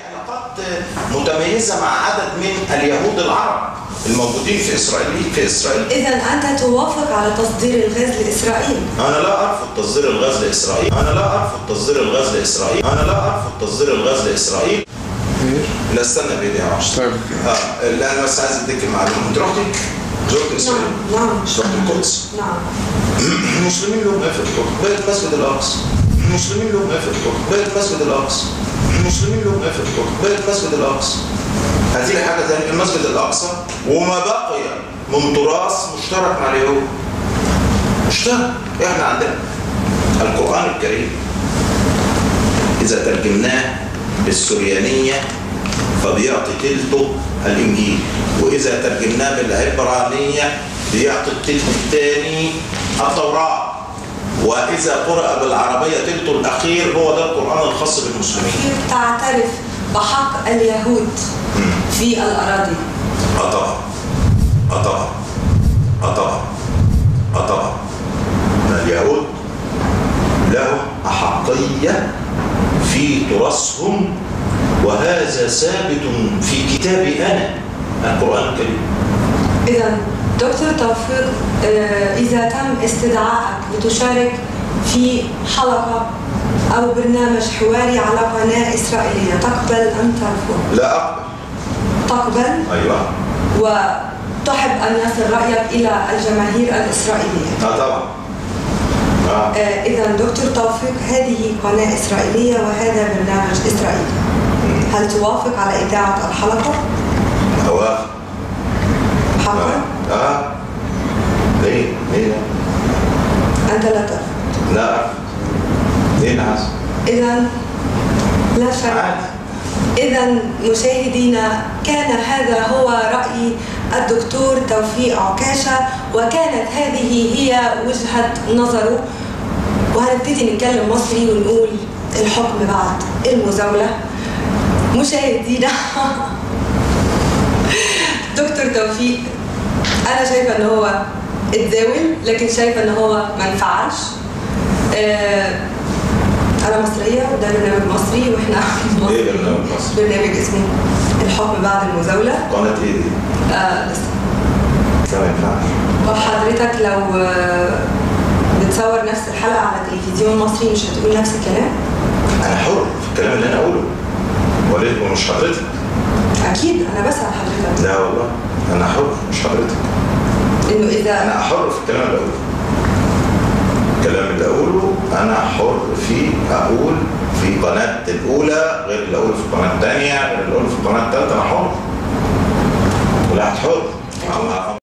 علاقات متميزة مع عدد من اليهود العرب الموجودين في إسرائيل. إذا أنت توافق على تصدير الغاز لإسرائيل؟ أنا لا أرفض تصدير الغاز لإسرائيل. أنا لا أرفض تصدير الغاز لإسرائيل. أنا لا أرفض تصدير الغاز لإسرائيل. لا استنى بيدي يا عشر. طيب. لا أنا بس عايز أديك المعلومة. أنت رحتي؟ زرت إسرائيل؟ نعم. زرت القدس؟ نعم. المسلمين لهم إيه في القدس؟ بقت المسجد الأقصى. المسلمين لهم إيه في القدس؟ بقت المسجد الأقصى. المسلمين لهم إيه في القدس؟ بقت المسجد الأقصى. هاتي لي حاجة ثانية، المسجد الأقصى وما بقي من تراث مشترك مع اليهود. مشترك، إحنا عندنا القرآن الكريم إذا ترجمناه بالسريانية فبيعطي تلته الإنجيل، وإذا ترجمناه بالعبرانية بيعطي التلت الثاني التوراة، وإذا قرأ بالعربية تلته الأخير هو ده القرآن الخاص بالمسلمين. كيف تعترف بحق اليهود في الأراضي؟ طبعا. طبعا. طبعا. طبعا. اليهود لهم أحقية في تراثهم، وهذا ثابت في كتابي أنا القرآن الكريم. إذا دكتور توفيق، إذا تم استدعائك لتشارك في حلقة أو برنامج حواري على قناة إسرائيلية، تقبل أم ترفض؟ لا أقبل. تقبل؟ أيوة. وتحب أن يصل رأيك إلى الجماهير الإسرائيلية؟ طبعا. إذا دكتور توفيق، هذه قناة إسرائيلية وهذا برنامج إسرائيلي، هل توافق على إذاعة الحلقة؟ أوافق. حقا؟ ليه؟ ليه؟ أنت لا ترفض؟ لا أرفض. ليه العزم؟ إذا لا شك. إذا مشاهدينا، كان هذا هو رأي الدكتور توفيق عكاشة، وكانت هذه هي وجهة نظره. وهنبتدي نتكلم مصري ونقول الحكم بعد المزاولة. مشاهدينا، دكتور توفيق أنا شايفة إن هو اتزاول، لكن شايفة إن هو ما انفعلش. أنا مصرية وده برنامج مصري، وإحنا مصري. إيه برنامج مصري؟ برنامج اسمه الحكم بعد المزاولة. قناة إيه دي؟ لسه. لا ما ينفعش. طب حضرتك لو بتصور نفس الحلقة على تلفزيون مصري مش هتقول نفس الكلام؟ أنا حر في الكلام اللي أنا أقوله. وليه مش حضرتك؟ أكيد أنا بسأل حضرتك. لا والله أنا حر مش حضرتك. إنه إذا أنا حر في الكلام اللي أقوله. الكلام اللي أقوله أنا حر فيه، أقول في قناة الأولى غير اللي أقوله في القناة الثانية غير اللي أقوله في القناة الثالثة، أنا حر. ولا حر.